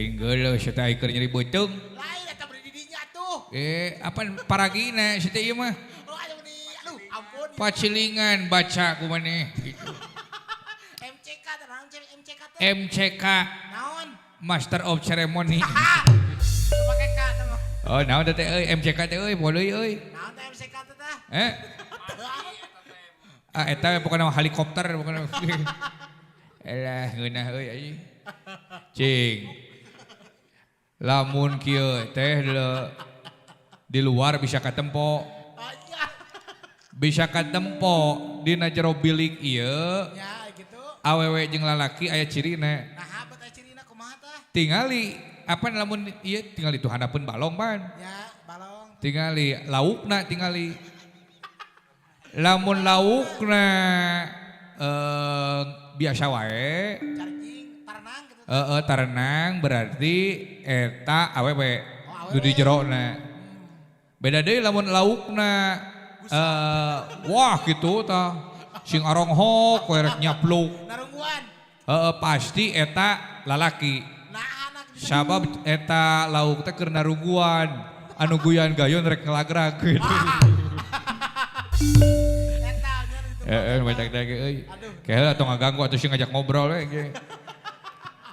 Cing geuleuh sia teh keur nyeri beuteung. Lain eta beri di dinya tuh. Eh, apa paragina sia teh ieu mah? Oh, aya meni aduh ampun. Pacilingan baca ku maneh gitu. MCK teh naon MCK teh? MCK. Naon? Master of Ceremony. Teu pake K teh mah. Oh, naon teh euy MCK teh euy boleh euy. Naon teh MCK teh tah? Eh? Ah eta pokona helikopter pokona. Elah ngeunah euy anjing. Cing. Lamun kieu teh di luar bisa katempo. Bisa katempo dina jero bilik ieu. Ya gitu. Awewe jeung lalaki aya cirina. Naha bet aya cirina kumaha tah? Tingali apa lamun ieu tingali tuh handapeun balong pan. Ya, balong. Tingali laukna tingali. Lamun laukna biasa wae. Charging, tarenang gitu. Heeh, tarenang berarti eta awewe Oh, nu di jerona. Beda deui lamun laukna wah gitu tah. Sing aronghok we rek nyapluk. Narungguan. Heeh, pasti eta lalaki. Nah, anak bisa Sabab eta lauk teh keur narungguan. Anu guyan gayon rek ngelagrag gitu. Eta nya itu. Heeh, banyak teh euy. Aduh. Keheula tong ngaganggu atuh sing ngajak ngobrol we ge.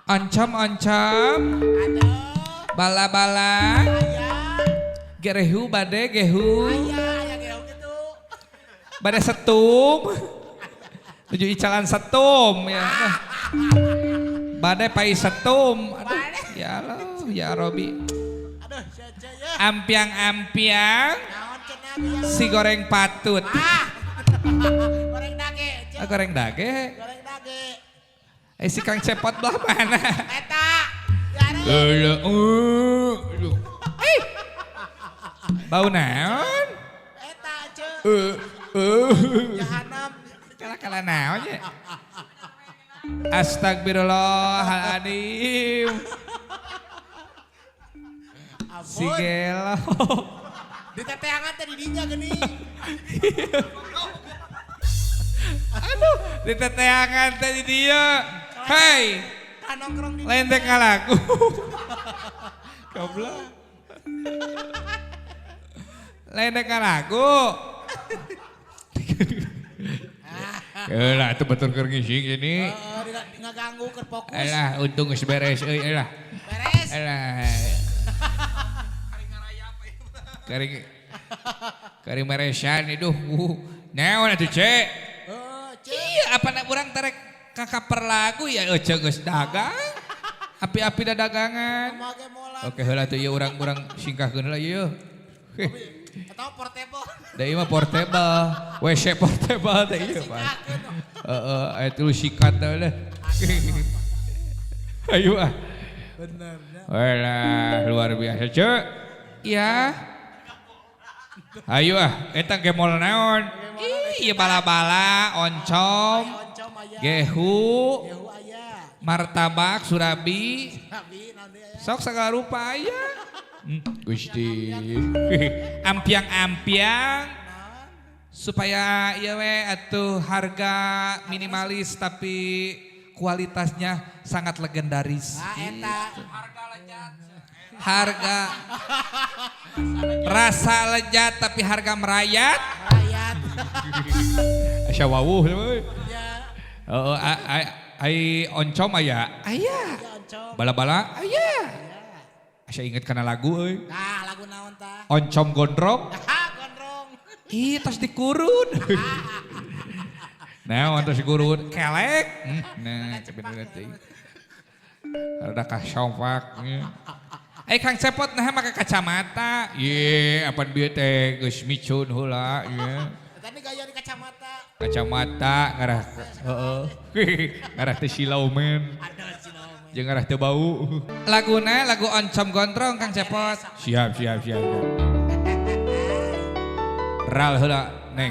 Ancam-ancam. Aduh. Bala-bala. Aya. Gerehu bade gehu. Aya, aya gehu gitu. Bade setum. Tuju icalan setum ya. Bade pai setum. Aduh, ya Allah, ya Robi. Aduh, sia ya. Ampiang-ampiang Naon cenah biang. si goreng patut. Ah. Goreng dage, ce. Ah, goreng dage. Goreng dage. Eh si Kang Cepot belah mana? Eta. Ya Aduh. Eh. Bau naon? Eta, ce. Jahanam. Kala-kala naon ya? Astagfirullahaladzim. Si Ampun. gelo. Diteteangan teh di dinya geuning. Aduh, diteteangan teh di dia. Hei, Kan nongkrong di lain teh ngalaku. Goblok. Lain teh ngalaku. Lah itu betul keur ngising ini. Heeh, ngaganggu keur fokus. Alah, untung geus beres euy, alah. Beres. Alah. Kari kari meresan iduh. Naon atuh, Cek? Heeh, ce. Iya, apa nak urang terek kakaper lagu ya euy geus dagang. Api-api da dagangan. Kumaha ge moal. Oke heula tuh ieu urang-urang singkahkeun heula ieu. Atau portable. Da ieu mah portable, WC portable teh ieu mah. Heeh, aya tulu sikat teh lah. Ayo ah. Bener ya. Walah, luar biasa, Cek. Iya. Ayo ah, eta ge moal naon? Ih, ieu bala-bala, oncom, Oncom aya. gehu, Gehu aya. martabak, surabi, Surabi naon deui aya. sok segala rupa aya. Gusti. Ampiang-ampiang supaya ieu we atuh harga minimalis tapi kualitasnya sangat legendaris. Ah eta. Harga rasa lezat tapi harga merayat. Merayat. Asa wawuh euy. Ya. Heeh, ai oncom aya? Aya. Ya oncom. Bala-bala aya. Ya. Asa inget kana lagu euy. Nah, lagu naon tah? Oncom gondrong. Ah, gondrong. Ih, tos dikurun. Nah, tos dikurun. Kelek. Nah, bener teh. Rada kasompak. Eh Kang Cepot nah make kacamata. Ye, apan bieu teh geus micun heula ye. Tadi gaya di kacamata. Kacamata ngarah heeh. Ngarah teh silau men. Aduh silau men. Jeung ngarah teu bau. Laguna lagu Oncom Gondrong Kang Cepot. Siap siap siap. Ral heula neng.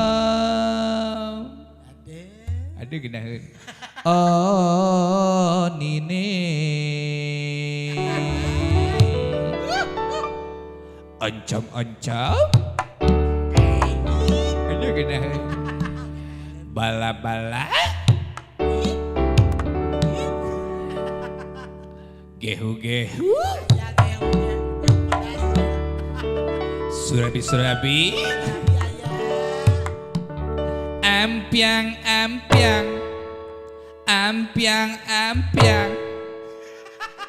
Ancam. Ade geunaheun. Oh nini. Ancam-ancam. Ade geunaheun. Bala-bala. Gehu-gehu. Surabi-surabi. Ampiang-ampiang. Ampiang-ampiang.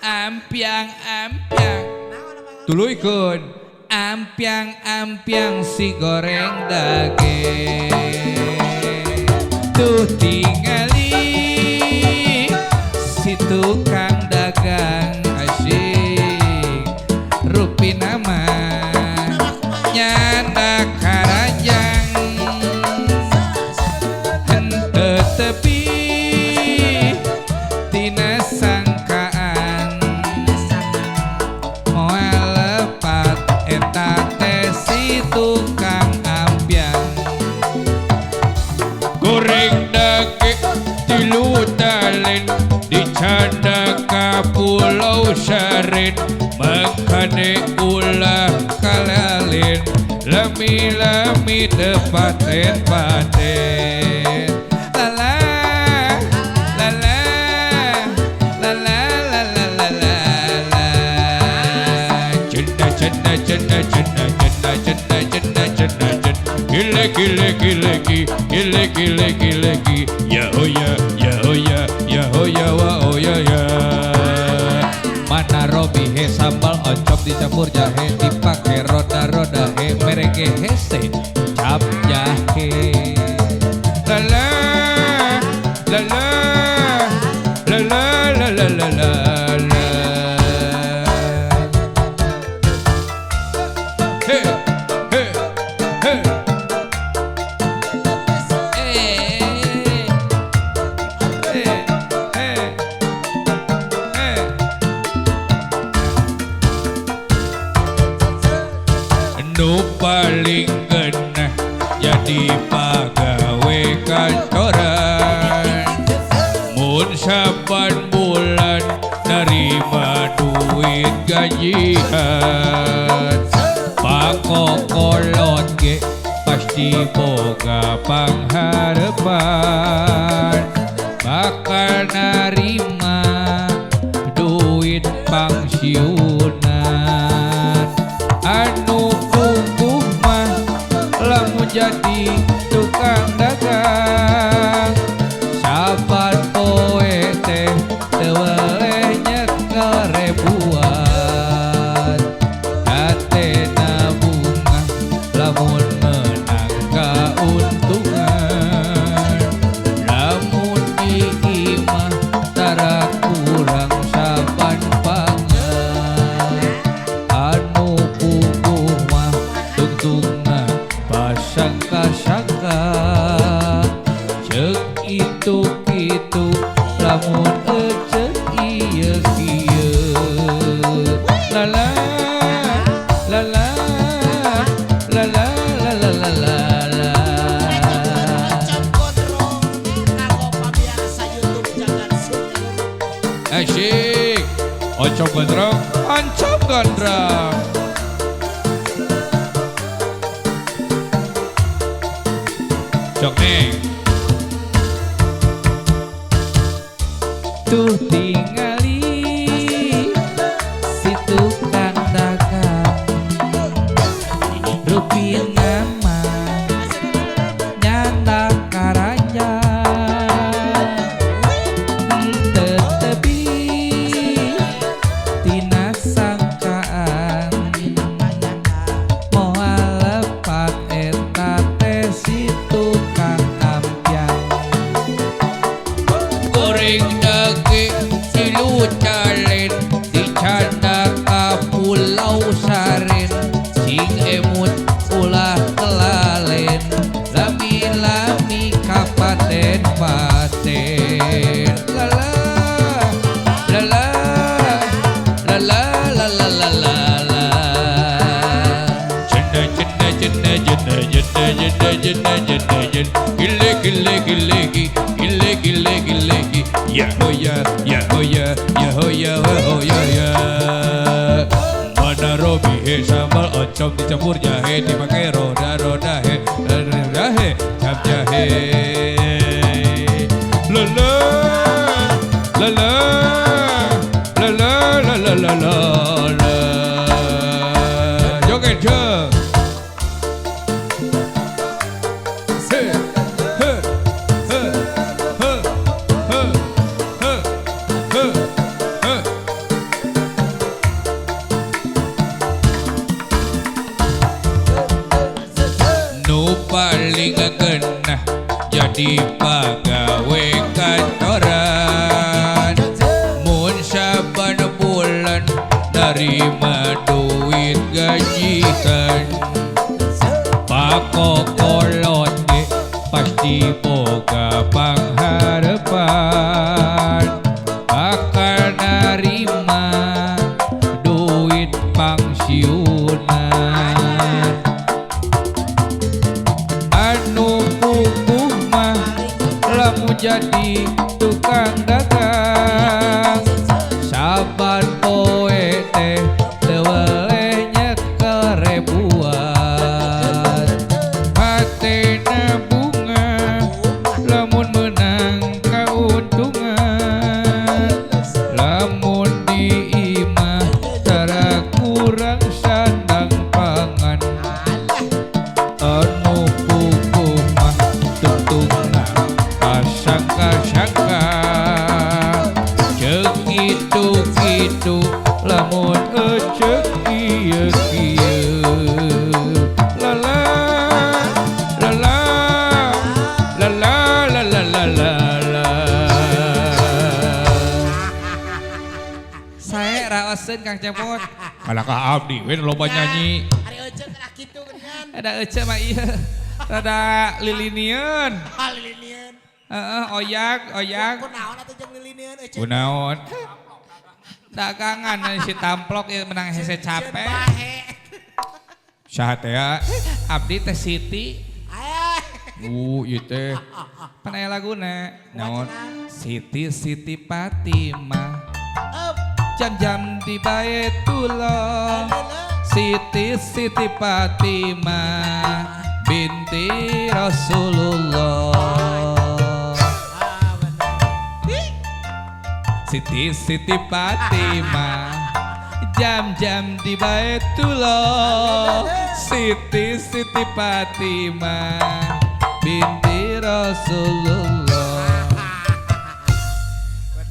Ampiang-ampiang. Tuluykeun. Ampiang-ampiang si goreng daging. Tuh tingali si tukang dagang asyik. Rupina mah nyana karanjang. Henteu tepi tina sangkaan. Moal lepat eta teh si tukang ampiang. Goreng daging tilu talen dicanda ka Pulau Sarin. Mangkane ulah kalalin lami-lami tepaten-paten. La la la la la la la la la la la. Cenda cenda cenda cenda cenda cenda cenda cenda cenda. Gile gile gile gi gile gile gile gi. Ya oh ya ya oh ya ya oh ya wa oh ya ya. Mana robi he sambal oncom dicampur jahe dipake roda-roda he merege hese cap jahe. La la la la la la la la la la. He he he. Eh eh eh. Nu paling genah jadi pagawe kantoran. Mun saban bulan nerima duit gajian. Pakokolot ge pasti boga pangharepan. Bakal narima duit pangsiunan. Anu puguh mah lamun jadi tukang dagang. Saban poe teh teu weleh nyekel ribuan. Hatena bungah lamun menang kauntungan. Lamun di imah tara kurang saban pangan. Anu puguh mah tungtungna pasangka-sangka. Ceuk itu kitu lamun eceuk ieu kieu. La la la la la la la la la la la. Asyik. Oncom gondrong, oncom gondrong. Cok nih. Tuh tingali si tukang dagang. Rupina mah nyanda karanjang. Teu tepi tina sangkaan. Moal lepat eta teh si tukang ampiang. Goreng daging tilu talen dicanda ka Pulau Sarin. Cing emut ulah kelalen lami-lami kapaten-paten. La la la la la la la la la la la. Cenda cenda cenda cenda cenda cenda cenda cenda cenda. Gile gile gile gi gile gile gile gi. Ya oh ya ya oh ya ya oh ya oh ya ya. Mana robi he sambal oncom dicampur jahe dipakai roda-roda he roda he cap jahe. La la la la la la la la la. Joget je. He he he he he he he he. Nu paling genah jadi pagawe kantoran. Mun saban bulan nerima duit gajian. Pakokolot ge pasti boga pangharepan. Bakal narima duit pangsiunan. Anu puguh mah lamun jadi tukang dagang. Saban poe teh teu weleh nyekel ribuan. Hatena bunga lamun meunang kauntungan. Lamun di imah tara kurang sandang pangan. Anu puguh mah tungtungna pasangka-sangka. Ceuk kitu-kitu lamun eceuk kieu-kieu. La la la la la la la la la la la. Sae raoseun Kang Cepot. Kalakah abdi we loba nyanyi. Ari eceuk lah kitu geuningan. Ada ece mah ieu. Rada lilinieun. Ah lilinieun. Heeh, oyag, oyag. Kunaon atuh jeung lilinieun ece? Kunaon? Dagangan si tamplok ieu menang hese capek. Bahe. Saha teh ya? Abdi teh Siti. Aya. Ieu teh. Pan aya laguna. Naon? Siti Siti Fatimah. Jam-jam di Baitullah. Siti Siti Fatimah binti Rasulullah. Siti Siti Fatimah jam-jam di Baitullah. Siti Siti Fatimah binti Rasulullah.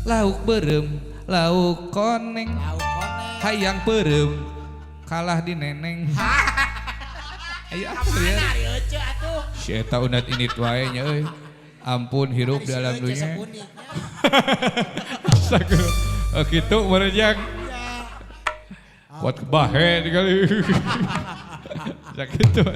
Lauk beureum, lauk koneng, hayang beureum kalah di neneng. Ayo atuh ya. Si eta unat init wae nya euy. Ampun hirup di alam dunia. Astagfirullah. Oh kitu meureun jang. Kuat kebahe kali. Sakitu.